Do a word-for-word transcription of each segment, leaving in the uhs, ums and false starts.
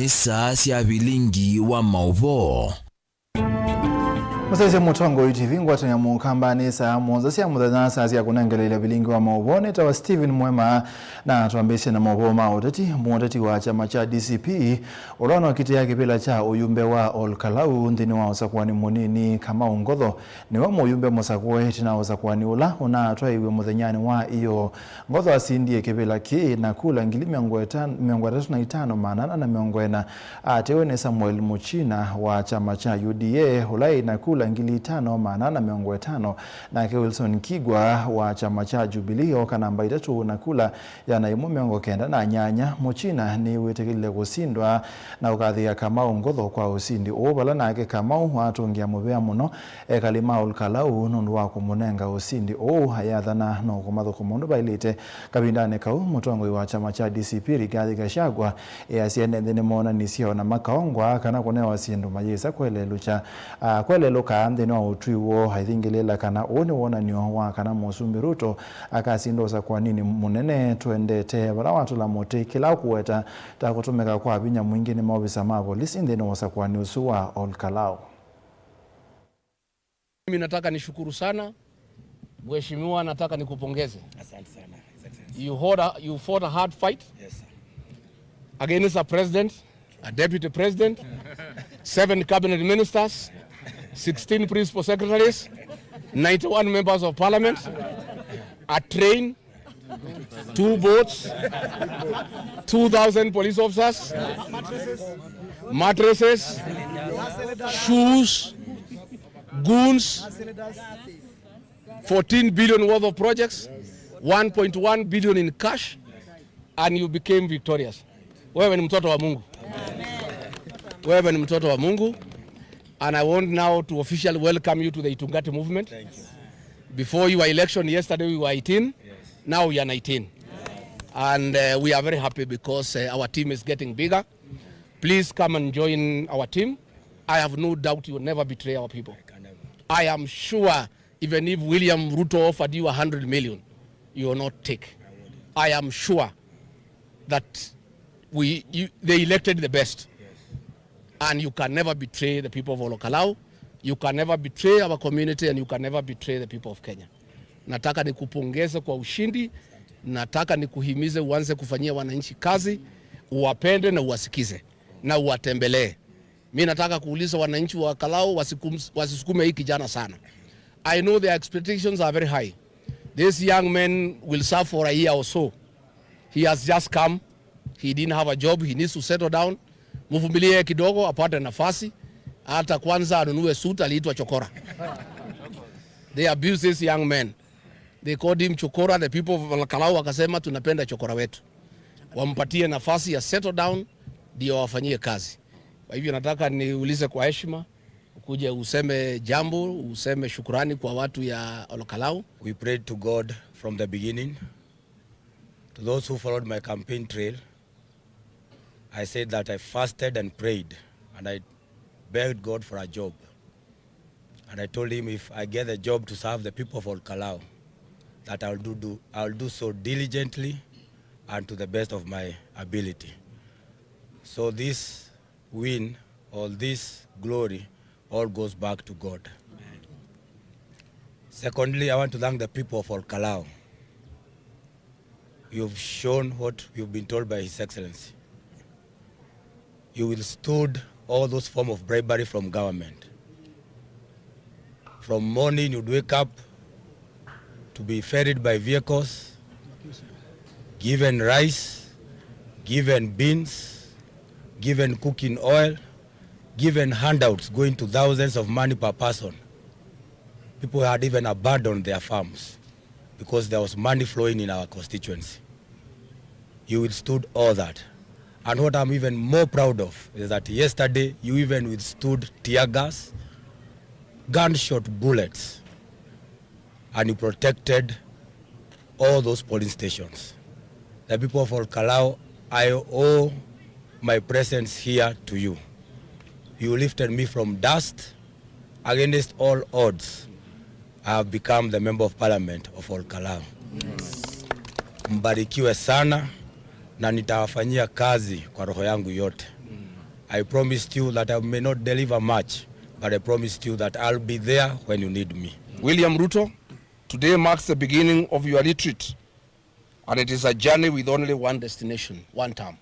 Saa sya vilingi wa maũvoo. Mũsyaĩĩsya Mũtongoi T V ngwatanĩo mũkambanĩ saa mũonza sya mũthenya, saa sya kũnengeleelya vilingi wa maũvoo. Nĩtawa Stephen Mwema, na twambĩĩsye na maũvoo ma ũteti. Mũteti wa kyama kya D C P, ũla ũnokitĩa kĩvĩla kya ũyumbe wa Ol Kalou nthĩnĩ wa ũsakũani mũnini, Kamau Ngotho, nĩwe mũyumbe mũsakũe ĩtina wa ũsakũani ũla ũnatwaĩiwe mũthenyanĩ wa ĩyoo. Ngotho asindie kĩvĩla kĩĩ na kula ngili mĩongo ĩtano, mĩongo ĩtatũ na itano maana ana na mĩongo ĩna. Atewe nĩ Samuel Muchina wa kyama kya U D A, ũla ĩ na kula ngili itano maana ana na mĩongo ĩtano, nake Wilson Kigwa wa kyama kya Jubilee ooka namba itatũ na kula ĩana ĩmwe mĩongo kenda na nyanya. Muchina nĩwĩtĩkĩlile kũsindwa na ũkathĩĩa Kamau Ngotho kwa ũsindi ũũ, vala nake Kamau watũngĩa mũvea mũno ekali ma Ol Kalou nũndũ wa kũmũnenga ũsindi ũũ, ayathana no kũmathũkũma ũndũ vaĩlĩte. Kavindanĩ kau, mũtongoi wa kyama kya D C P Rigathi Gachagua easya ene nthĩ nĩmoonanisye ona makaongwa kana kũnewa syĩndũ mayĩsa kwelelũkya, ah, kwelelũka nthĩnĩ wa ũtwi woo, aithingĩlĩĩla kana ũũ nĩ wonany'o wa kana Mũsumbĩ Ruto akasinda ũsakũaninĩ mũnene. Twendete vala watũla mũtĩ kĩla ũkũweta ta kũtũmĩka kwa vinya mwingĩ nĩ maovisa ma volisi nthĩnĩ wa ũsakũani ũsu wa Ol Kalou. Mimi nataka nishukuru sana. Mheshimiwa, nataka nikupongeze. Asante sana, His Excellency. You fought a, you fought a hard fight. Yes, sir. Against a president, a deputy president, seven cabinet ministers, sixteen principal secretaries, ninety-one members of parliament, a train, two boats, two thousand police officers, mattresses, shoes, goons, fourteen billion worth of projects, one point one billion in cash, and you became victorious. Wewe ni mtoto wa Mungu. Wewe ni mtoto wa Mungu. And I want now to officially welcome you to the Itungati movement. Thank you. Before your election yesterday, we were eighteen. Yes. Now we are nineteen. And, uh, we are very happy because, uh, our team is getting bigger. Please come and join our team. I have no doubt you will never betray our people. I can never. I am sure even if William Ruto offered you a hundred million, you will not take. I wouldn't. I am sure that we, you, they elected the best. Yes. And you can never betray the people of Ol Kalou. You can never betray our community and you can never betray the people of Kenya. Nataka nikupongeze kwa ushindi. Nataka nikuhimize uanze kufanyia wananchi kazi, uwapende na uwasikize na uwatembelee. Mi nataka kuuliza wananchi wa Kalou wasikum-, wasisukume hii kijana sana. I know their expectations are very high. This young man will serve for a year or so. He has just come. He didn't have a job. He needs to settle down. Mvumilie kidogo apate nafasi. Hata kwanza anunue suit, aliitwa chokora. They abused this young man. They called him chokora. The people of Kalou wakasema, "Tunapenda chokora wetu." Wampatie nafasi ya settle down, ndio wafanyie kazi. Kwa hivyo nataka niulize kwa heshima, ukuje useme jambo, useme shukurani kwa watu ya Ol Kalou. We prayed to God from the beginning. To those who followed my campaign trail, I said that I fasted and prayed, and I begged God for a job. And I told him if I get the job to serve the people of Ol Kalou, that I'll do, do, I'll do so diligently and to the best of my ability. So this win, all this glory, all goes back to God. Secondly, I want to thank the people of Ol Kalou. You've shown what you've been told by His Excellency. You withstood all those form of bribery from government. From morning, you'd wake up to be ferried by vehicles, given rice, given beans, given cooking oil, given handouts going to thousands of money per person. People had even abandoned their farms because there was money flowing in our constituency. You withstood all that. And what I'm even more proud of is that yesterday you even withstood tear gas, gunshot bullets, and you protected all those polling stations. The people of Ol Kalou, I owe my presence here to you. You lifted me from dust. Against all odds, I have become the member of parliament of Ol Kalou. Mbarikiwe sana, na nitawafanyia kazi kwa roho yangu yote. I promised you that I may not deliver much, but I promised you that I'll be there when you need me. William Ruto, today marks the beginning of your retreat, and it is a journey with only one destination, one term.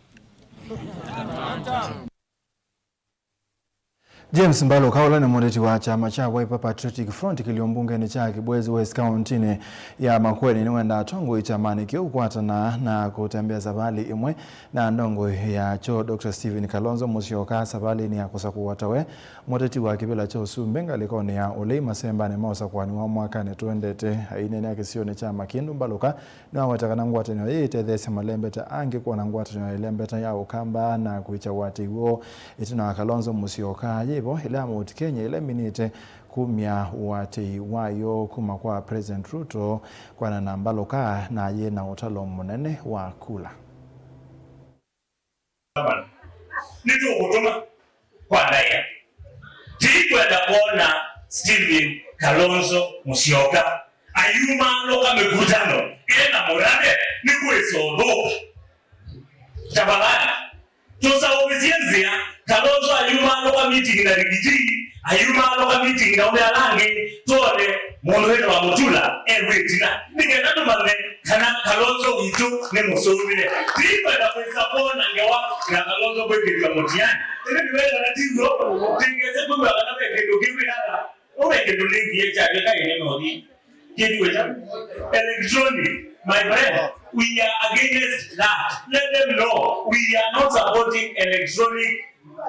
James Mbaluka, ũla nĩ mũteti wa kyama kya Wiper Patriotic Front kĩlio mbungenĩ kya Kibwezi West kaũntĩnĩ ya Makueni, nĩwendaa atongoi kyamanĩ kĩu kũkwatana na kũtembea savalĩ ĩmwe na ndongoi yakyo Doctor Stephen Kalonzo Musyoka savalĩnĩ ya kũsakũwa tawe mũteti wa kĩvĩla kya ũsumbĩ ngalĩkonĩ ya ũlei masembanĩ ma ũsakũani wa mwakanĩ tũendete. Aineenea kĩsionĩ kya Makĩndũ, Mbaluka nĩwaweta kana ngwatanĩo yĩĩ ĩtetheesya malembeta angĩ kwona ngwatanĩo ya ĩlembeta ya Ũkamba na kwĩkya ũatĩi woo ĩtina wa Kalonzo Musyoka yĩvo ĩla ya Mount Kenya ĩla ĩminĩte kumya ũatĩi wayo kuma kwa President Ruto. Kwana na Mbaluka na yĩ na ũtalo mũnene wa kula. Nĩtũkũtũma kwa ndaĩa. Tikwenda kwona Stephen Kalonzo Musyoka ayumaalũka mĩkutano ena mũrande nĩ kwĩsa ũthũka. Tafadhali, tũsaũvĩsye nzĩa. Kalonzo ayumaalũka meeting na Rigiji, ayumaalũka meeting na ũme ala angĩ, twone mũndũ wĩtawa Mutula e kwĩ ĩtina, nĩ kenda tũmanye kana Kalonzo witũ nĩ mũsũvĩe. Tikwenda kwĩsa kwona ngewa ya Kalonzo kwĩkĩthw'a mũtiani. Ĩndĩ nĩwethana ti w'o, tũikese kwĩw'a kana ve kĩndũ kĩwĩana. Ũve kĩndũ nĩngie kyake kaĩ nĩ nothi. Kĩndũ kya electronic, my friend, we are against that. Let them know we are not supporting electronic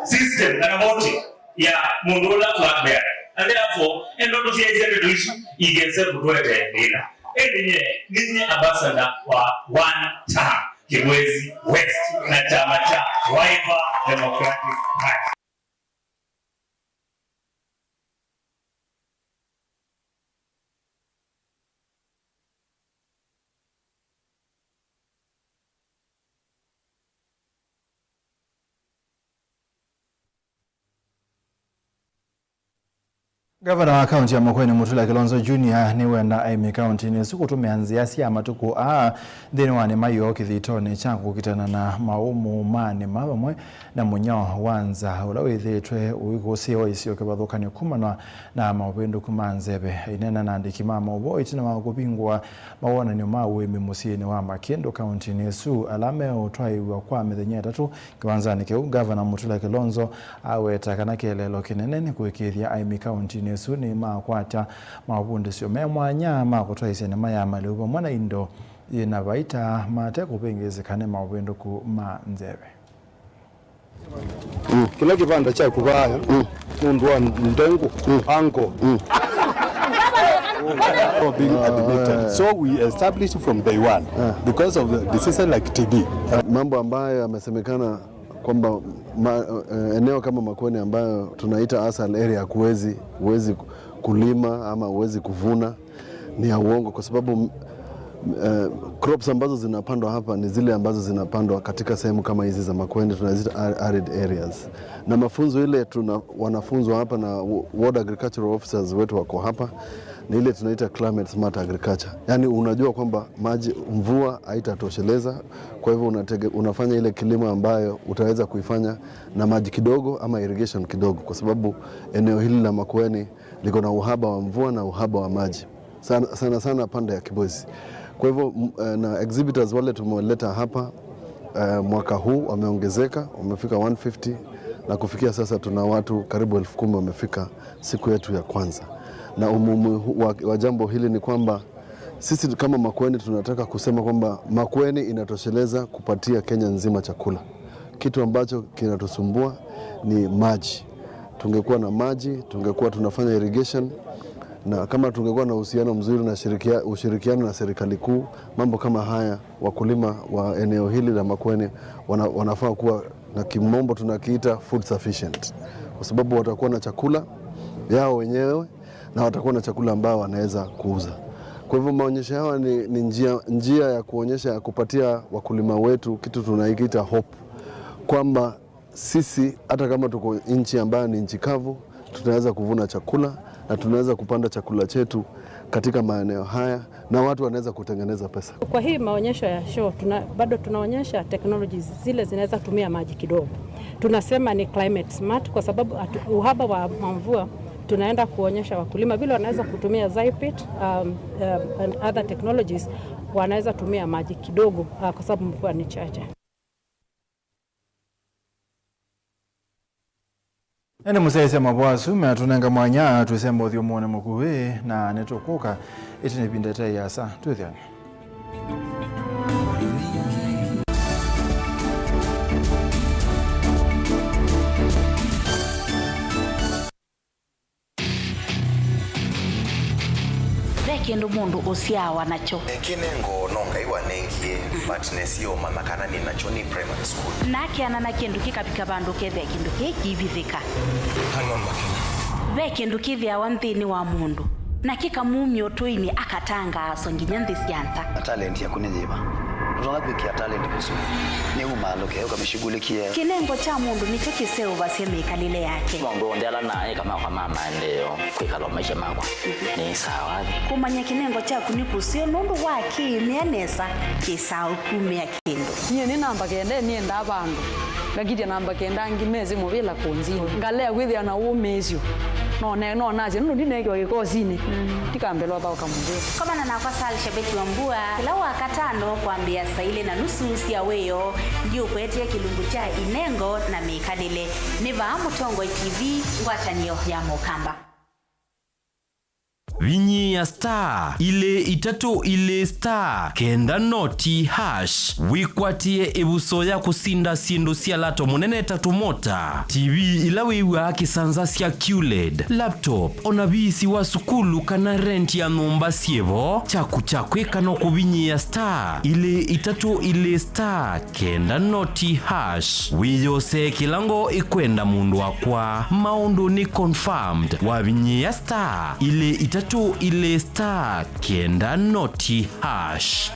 system kana voting ya mũndũ ũla blackberry. And therefore, endo tũsyaisye ndeto isu igese kũtũetee thĩna. Ĩndĩ nye, ninye ambassador wa one term, Kibwezi West, na kyama kya Wiper Democratic Party. Ngavana wa kaunti ya Makueni Mutula Kilonzo Junior nĩwenda aĩmi kauntinĩ ĩsu kũtũmĩa nzĩa sya matukũ aa nthĩnĩ wa nĩma yoo kĩthitonĩ kya kũkitana na maũmũ ma nĩma vamwe na mũnyao wa nza ũla wĩthĩĩtwe ũikũsĩĩwa isio kĩvathũkany'o kumana na maũvĩndũku ma nzeve. Aineena na andĩki ma maũvoo ĩtina wa kũvingũa mawonany'o ma ũĩmi mũsyĩnĩ wa Makĩndũ kauntinĩ ĩsu, ala meũtwaĩw'a kwa mĩthenya ĩtatũ kĩwanzanĩ kĩu, Ngavana Mutula Kilonzo aweta kana kĩeleelo kĩnene nĩ kũĩkĩĩthya aĩmi kauntinĩ ĩsu nĩmakwata mavundĩsyo me mwanya ma kũtwaĩĩsya nĩma ya malĩu vamwe na indo yĩ na vaita mate kũvĩngĩĩsĩka nĩ maũvĩndũku ma nzeve. Mm. Kĩla kĩvanda kyaku vaya, mm, nũndũ wa ndengũ, mm, ango. Mm. Being admitted. So we established from day one, yeah, because of diseases like T B. Mambo ambayo yamesemekana kwamba ma-, eh, eneo kama Makueni ambayo tunaita asal area, huwezi, huwezi kulima ama huwezi kuvuna, ni ya uongo kwa sababu, m-, eh, crops ambazo zinapandwa hapa ni zile ambazo zinapandwa katika sehemu kama hizi za Makueni, tunaziita ar-, arid areas. Na mafunzo ile tuna-, wanafunzwa hapa na wa-, ward agricultural officers wetu wako hapa, ni ile tunaita climate smart agriculture. Yaani unajua kwamba maji, mvua haitatosheleza, kwa hivyo unatege-, unafanya ile kilimo ambayo utaweza kuifanya na maji kidogo ama irrigation kidogo, kwa sababu eneo hili la Makueni liko na uhaba wa mvua na uhaba wa maji. Sana, sana, sana pande ya Kibwezi. Kwa hivyo, m-, eh, na exhibitors wale tumewaleta hapa, eh, mwaka huu wameongezeka, wamefika one fifty, na kufikia sasa tuna watu karibu elfu kumi wamefika siku yetu ya kwanza. Na umuhimu hu-, wa, wa jambo hili ni kwamba sisi kama Makueni tunataka kusema kwamba Makueni inatosheleza kupatia Kenya nzima chakula. Kitu ambacho kinatusumbua ni maji. Tungekuwa na maji, tungekuwa tunafanya irrigation, na kama tungekuwa na uhusiano mzuri na shirikia-, ushirikiano na serikali kuu, mambo kama haya, wakulima wa eneo hili la Makueni wana-, wanafaa kuwa, na kimombo tunakiita food sufficient, kwa sababu watakuwa na chakula yao wenyewe na watakuwa na chakula ambao wanaweza kuuza. Kwa hivyo maonyesho hawa ni, ni njia, njia ya kuonyesha, ya kupatia wakulima wetu kitu tunakiita hope, kwamba sisi hata kama tuko nchi ambayo ni nchi kavu, tunaweza kuvuna chakula na tunaweza kupanda chakula chetu katika maeneo haya na watu wanaweza kutengeneza pesa. Kwa hii maonyesho ya show, tuna, bado tunaonyesha technologies zile zinaweza tumia maji kidogo. Tunasema ni climate smart kwa sababu atu-, uhaba wa mvua, tunaenda kuonyesha wakulima vile wanaweza kutumia Zypit, um, um, and other technologies, wanaweza tumia maji kidogo, uh, kwa sababu mvua ni chache. Ĩndĩ mũsyaĩĩsya mavoo asu meatũnenga mwanya twĩsemba ũthyũmũnĩ mũkuhĩ, na nĩtũkũka ĩtina ĩvinda ĩte ĩasa. Twĩthĩane. Ve kĩndũ mũndũ ũsyaawa nakyo. Kĩnengo no Ngai wanengie, but nesie ũmanya kana nĩ nakyo nĩ primary school. Na akeana na kĩndũ kĩkavika vandũ ũkethĩa kĩndũ kĩĩ kĩivithĩka. Hang on, Makena. Ve kĩndũ kĩthĩawa nthĩnĩ wa mũndũ, na kĩkamumya ũtũinĩ akatangaaswa nginya nthĩ sya nza. Talent yaku nĩ yĩva? Ndũtonya kwĩkĩa talent kũsu. Nĩ umaalũke, ũkamĩshughulikie. Kĩnengo kya mũndũ nĩkyo kĩseũvasya mĩkalĩle yake. Maũndũ onthe ala naĩ kama kwa ma maendeeo, kwĩkala maisha makwa nĩ sawa. Kũmanya kĩnengo kyaku nĩ kũseo nũndũ wa kĩĩmĩa nesa kĩsaa ũkumĩa kĩndũ. Nyie nĩ namba kenda, nĩendaa vandũ. Ngakitya namba kenda angĩ mesĩ mũvĩla kũnzini. Ngalea kwĩthĩa na ũmĩĩsyo. No ne-, no nasye, nũndũ ndineekiwa kĩkosinĩ. Ndikambĩlwa thaũka mũvĩla. Komana nakwa Sal Shabeti wa Mbua, kĩla Wakatano kwambĩa saa ilĩ na nusu sya wĩoo, ndiũkwetie kĩlungu kya inengo na mĩkalĩle. Nĩ vaa Mũtongoi T V, ngwatanĩo ya Mũkamba. Vinyĩĩa star ilĩ itatũ ilĩ star kenda noti hash wĩkwatĩe ĩvuso ya kũsinda syĩndũ sya lato mũnene ta tũmota, T V ila wĩw'aa kĩsanza sya Q led, laptop, o na viisi wa sukulu kana rent ya nyũmba syĩ vo. Kyaku kya kwĩka no kũvinyĩĩa star ilĩ itatũ ilĩ star kenda noti hash. Wĩyosee kĩla ngoo ĩkwenda mũndũ wakwa. Maũndũ nĩ confirmed. Wavinyĩĩa star ilĩ itatũ ilĩ star kenda noti hash.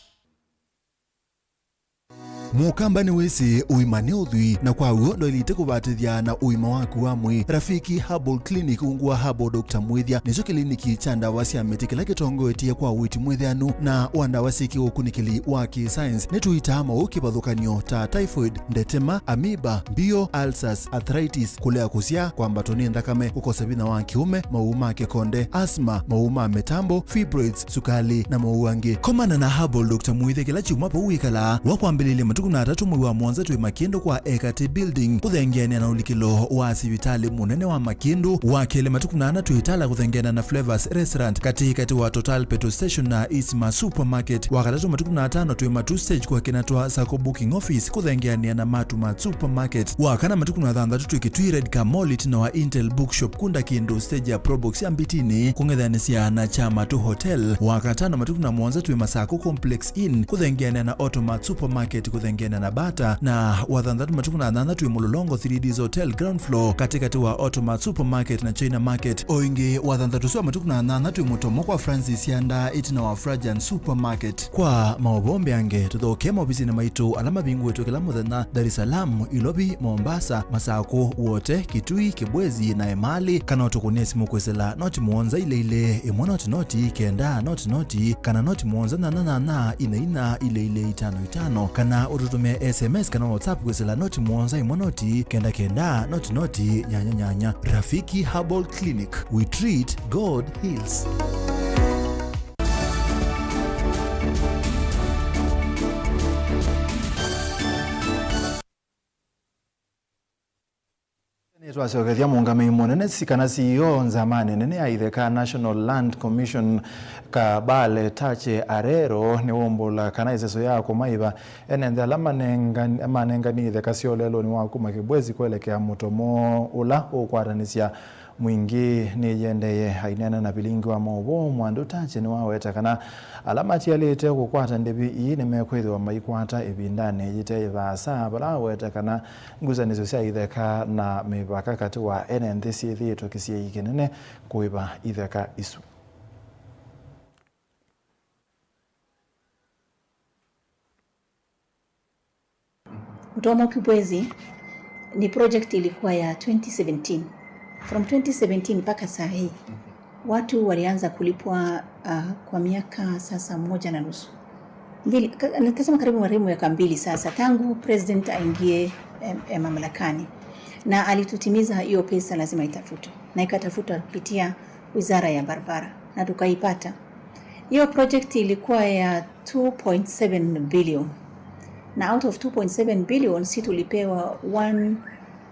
Mũkamba nĩwĩsĩ ũima nĩ ũthwii, na kwa w'o ndwaĩlĩte kũvatĩthya na ũima waku wa mwĩĩ. Rafiki Herbal Clinic ungu wa Herbal Doctor Mwĩthya nĩkyo kĩliniki kya ndawa sya mĩtĩ kĩla kĩtongoetye kwa ũiiti mwĩthĩanu na wa ndawa syĩ kĩũkunĩkĩli wa kĩ-science. Nĩtũitaa maũũ kĩvathũkany'o ta typhoid, ndetema, amoeba, mbio, ulcers, arthritis, kũlea kũsyaa, kwambatwa nĩ nthakame, kũkosa vinya wa kĩũme, maũũ ma kĩkonde, asthma, maũũ ma mĩtambo, fibroids, sukali, na maũũ angĩ. Komana na Herbal Doctor Mwĩthya kĩla kyumwa vau wĩkalaa, wa kwambĩlĩlya matukũ na atatũ mwei wa mũonza twĩ Makĩndũ kwa Ekatĩ Building, kũthengeanĩa na ũlikĩlo wa sivitalĩ mũnene wa Makĩndũ, wa kelĩ matukũ na ana twĩ Itala kũthengeanĩa na Flavors Restaurant, katĩ katĩ wa Total Petrol Station na Isma Supermarket, wa katatũ matukũ na atano twĩ Matu Stage kwa Kinatwa Sacco Booking Office, kũthengeanĩa na Matu Mart Supermarket, wa kana matukũ na thanthatũ twĩ Kitui Red Car Mall ĩtina wa Intel Bookshop kũnda kĩndũ stage ya Probox ya Mbitini, kũng'ethanĩsya na Kyamatu Hotel. Wa katano matukũ na mũonza twĩ Masako Complex Inn, kũthengeanĩa na Automat Supermarket, kũthengeanĩa na Bata, na wa thanthatũ matukũ na nyanya twĩ Mũlolongo three Ds Hotel ground floor, katĩ katĩ wa Automat Supermarket na China Market. O ĩngĩ, wa thanthatũ sua matukũ na nyanya twĩ Mũtomo kwa Francis Yanda ĩtina wa Frajan Supermarket. Kwa maũvoo mbeange, tũthokee maovisinĩ maitũ ala mavingũĩtwe kĩla mũthenya, Dar es Salaam, Ilovi, Mombasa, Masakũ, Wote, Kitui, Kibwezi, na Emali, kana ũtũkũnĩe simũ kwĩsĩla noti mũonza ilĩ ilĩ, ĩmwe noti noti, kenda noti noti, kana noti mũonza nyanya nyanya, ina ina, ilĩ ilĩ, itano itano, kana ũtũtũmĩe S M S kana WhatsApp kwĩsĩla noti mũonza ĩmwe noti, kenda kenda, noti noti, nyanya nyanya. Rafiki Herbal Clinic, we treat, God heals. Nĩtwasyokethya mũũngamĩi mũnene si-, kana C E O nzamanĩ nene ya itheka, National Land Commission, Kabale Tache Arero, nĩwaumbũla kana ĩseso ya kũmaĩva ene nthĩ ala manengan-, manenganie itheka syoo lelũnĩ wa kuma Kibwezi kwelekea Mũtomo ũla ũkwatanĩsya mwingĩ nĩyĩendee. Aineena na vilingi wa maũvoo, Mwandu Tache nĩwaweta kana ala matialĩte kũkwata ndĩvi ii nĩmekwĩthĩwa maikwata ĩvindanĩ yĩte vaasa, vala aweta kana ngusanĩsyo sya itheka na mĩvaka katĩ wa ene nthĩ syĩthĩĩtwe kĩsiĩi kĩnene kũĩva itheka isu. Mtomo Kibwezi ni project ilikuwa ya twenty seventeen. From twenty seventeen mpaka saa hii, watu walianza kulipwa Ah, kwa miaka sasa moja na nusu. Mbili, ka-, nitasema karibu, karibu miaka mbili sasa, tangu president aingie, em, em, mamlakani. Na alitutimiza hiyo pesa lazima itafutwe. Na ikatafutwa kupitia Wizara ya Barabara. Na tukaipata. Hiyo project ilikuwa ya two point seven billion. Na out of two point seven billion, si tulipewa one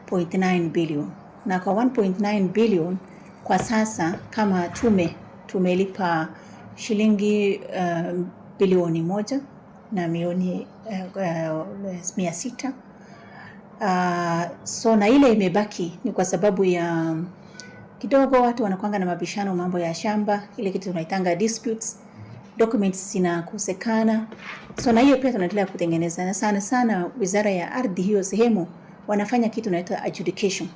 point nine billion. Na kwa one point nine billion, kwa sasa kama tume, tumelipa shilingi, eh, bilioni moja na milioni, eh, eh, mia sita. Ah, so na ile imebaki ni kwa sababu ya kidogo watu wanakuanga na mabishano mambo ya shamba, ile kitu tunaitanga disputes, documents zinakosekana. So na hiyo pia tunaendelea kutengeneza, na sana sana Wizara ya Ardhi, hiyo sehemu wanafanya kitu inaitwa adjudication.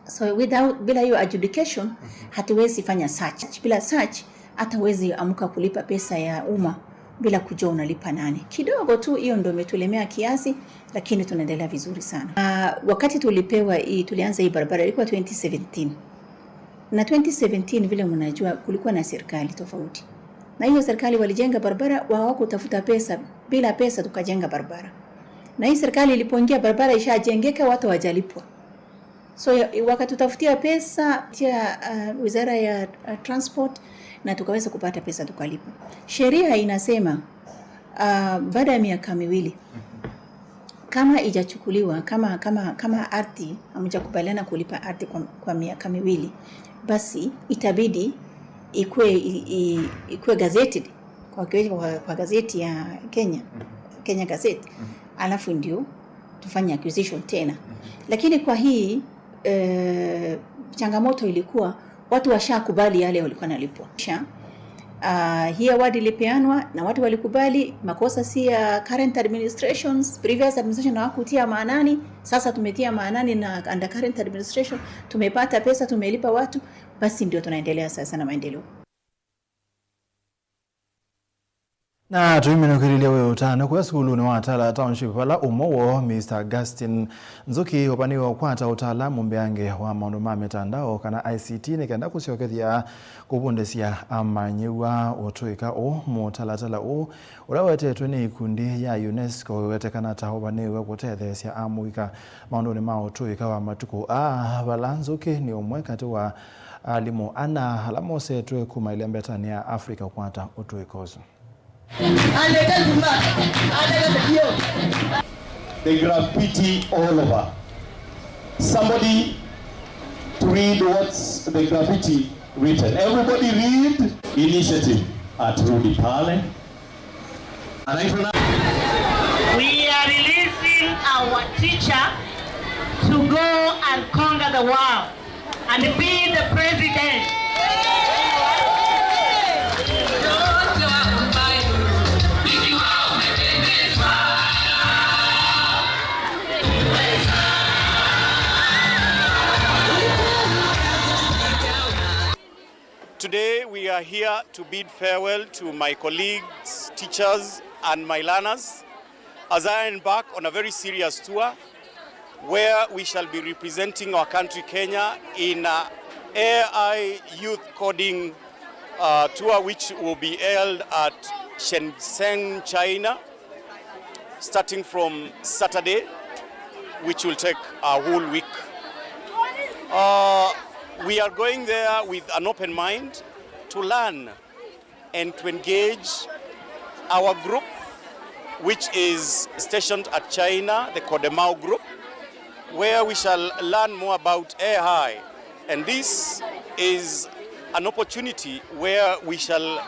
So without, bila hiyo adjudication, hatuwezi fanya search. Bila search, hata huwezi amka kulipa pesa ya umma bila kujua unalipa nani. Kidogo tu, hiyo ndio imetulemea kiasi, lakini tunaendelea vizuri sana. Ah, wakati tulipewa hii, tulianza hii barabara ilikuwa twenty seventeen. Na twenty seventeen, vile mnajua, kulikuwa na serikali tofauti. Na hiyo serikali walijenga barabara, hawakutafuta pesa, bila pesa tukajenga barabara. Na hii serikali ilipoingia, barabara ishajengeka, watu hawajalipwa. So, ya, wakatutafutia pesa tia, uh, Wizara ya, uh, Transport, na tukaweza kupata pesa tukalipa. Sheria inasema, uh, baada ya miaka miwili, kama ijachukuliwa, kama, kama, kama ardhi, hamjakubaliana kulipa ardhi kwa, kwa miaka miwili, basi itabidi ikue, i, i, ikue gazetted kwa, kwa, kwa gazeti ya Kenya, Kenya Gazette, alafu ndio tufanye acquisition tena. Lakini kwa hii, eh, changamoto ilikuwa watu washakubali yale walikuwa nalipwa. Sha, ah, hii award ilipeanwa na watu walikubali, makosa si ya current administrations, previous administration hawakutia maanani, sasa tumetia maanani na under current administration, tumepata pesa, tumelipa watu, basi ndio tunaendelea sasa na maendeleo. Na tũiminũkĩlĩlya wĩ ũtanu kũya sukulunĩ wa Tala Township, vala ũmwe woo, Mister Augustine Nzuki, ũvanĩwe ũkwata ũtaalamu mbeange wa maũndũ ma mĩtandao kana I C T, nĩ kenda kũsyokethya kũvundĩsya amanyĩw'a ũtũĩka ũũ. Mũtalatala ũũ, ũla wetetwe nĩ ikundi ya UNESCO, wĩwetekana ta ũvanĩwe kũtetheesya amũika maũndũnĩ ma ũtũĩka wa matukũ aa, vala Nzuki nĩ ũmwe katĩ wa alimũ ana ala mosetwe kuma ĩlembetanĩ ya Africa kũkwata ũtũĩka ũsu. The graffiti all over. Somebody to read what's the graffiti written. Everybody read initiative at Rudi Pale. We are releasing our teacher to go and conquer the world and be the president. Today we are here to bid farewell to my colleagues, teachers, and my learners as I embark on a very serious tour where we shall be representing our country, Kenya, in a A I youth coding, uh, tour which will be held at Shenzhen, China, starting from Saturday, which will take a whole week. Uh, we are going there with an open mind to learn and to engage our group, which is stationed at China, the Codemao group, where we shall learn more about A I. And this is an opportunity where we shall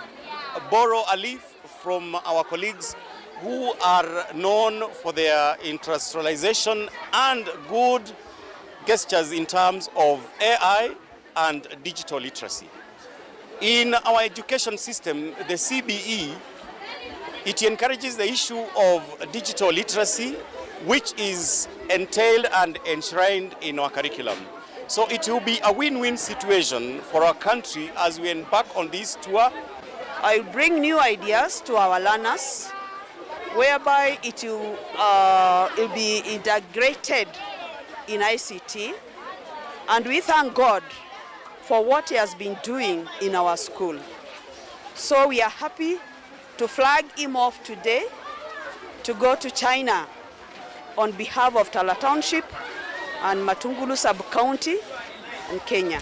borrow a leaf from our colleagues who are known for their industrialization and good gestures in terms of A I and digital literacy. In our education system, the C B E, it encourages the issue of digital literacy, which is entailed and enshrined in our curriculum. So it will be a win-win situation for our country as we embark on this tour. I bring new ideas to our learners, whereby it will, uh, will be integrated in I C T, and we thank God for what he has been doing in our school. So we are happy to flag him off today to go to China on behalf of Tala Township and Matungulu Sub-County and Kenya.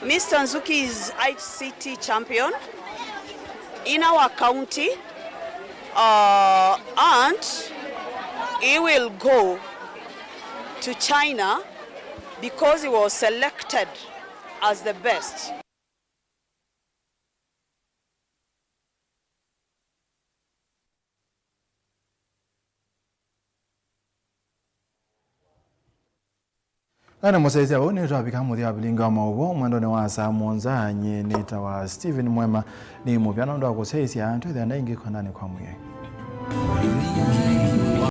Mister Nzuki is I C T champion in our county, uh, and he will go to China because he was selected as the best. Na nĩ mũsyaĩĩsya vau nĩtwavika mũthya wa vilingi wa maũvoo mwendonĩ wa saa mũonza. Nyie nĩtawa Stephen Mwema, nĩ mũvea nũndũ wa kũsyaĩĩsya. Twĩthĩa na ĩngĩ kwananĩ kwa mwĩai.